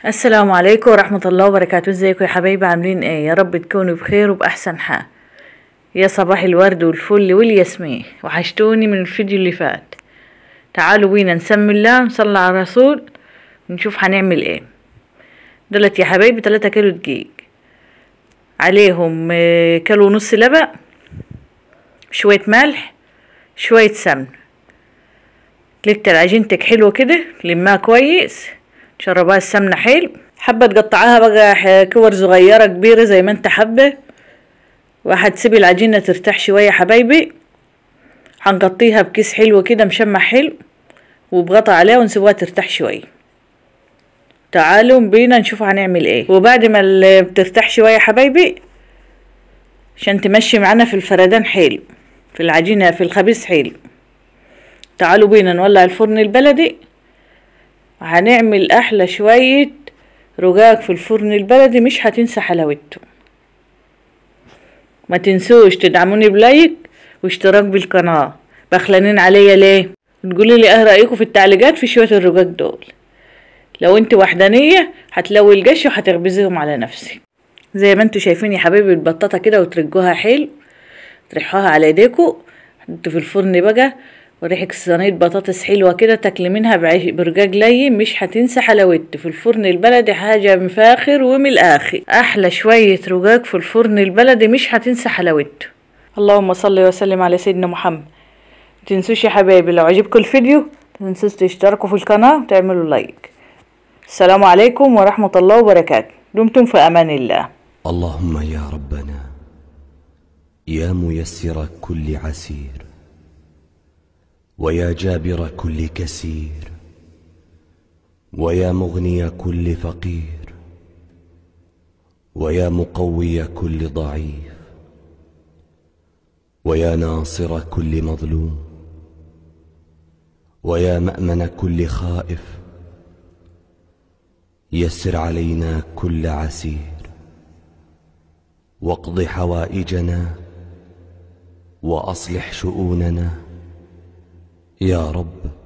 السلام عليكم ورحمة الله وبركاته. ازيكم يا حبايبي؟ عاملين ايه؟ يا رب تكونوا بخير وبأحسن حال. يا صباح الورد والفل والياسمين، وحشتوني من الفيديو اللي فات. تعالوا بينا نسمي الله ونصلي على الرسول ونشوف هنعمل ايه. دولت يا حبايبي 3 كيلو دقيق، عليهم كيلو ونص لبن، شوية ملح، شوية سمن. لتر عجينتك حلوة كده، لماها كويس، شربها السمنة حلو. حابة تقطعها بقى كور صغيرة كبيرة زي ما انت حابة، وهتسيبي العجينة ترتاح شوية حبايبي. هنغطيها بكيس حلو كده مشمع حلو وبغطا عليها ونسيبوها ترتاح شوية. تعالوا بينا نشوف هنعمل ايه. وبعد ما بترتاح شوية حبايبي عشان تمشي معانا في الفردان حلو، في العجينة في الخبيز حلو. تعالوا بينا نولع الفرن البلدي، هنعمل احلى شوية رجاج في الفرن البلدي مش هتنسى حلاوته. ما تنسوش تدعموني ب like واشتراك بالقناة. بخلانين عليا ليه؟ تقولي لي ايه رأيكم في التعليقات في شوية الرجاج دول. لو انت وحدانية هتلوي الجش وهتخبزيهم على نفسك. زي ما انتوا شايفين يا حبايبي البطاطا كده، وترجوها حلو، تريحوها على ايديكوا، حطوا في الفرن بقى، وريحة صينية بطاطس حلوة كده تاكلي منها برجاج لين مش هتنسى حلاوته. في الفرن البلدي حاجة مفاخر ومن الآخر، أحلى شوية رجاج في الفرن البلدي مش هتنسى حلاوته. اللهم صل وسلم على سيدنا محمد. متنسوش يا حبايبي لو عجبكم الفيديو متنسوش تشتركوا في القناة وتعملوا like. السلام عليكم ورحمة الله وبركاته، دمتم في أمان الله. اللهم يا ربنا يا ميسر كل عسير، ويا جابر كل كسير، ويا مغني كل فقير، ويا مقوي كل ضعيف، ويا ناصر كل مظلوم، ويا مأمن كل خائف، يسر علينا كل عسير، واقض حوائجنا، وأصلح شؤوننا يا رب.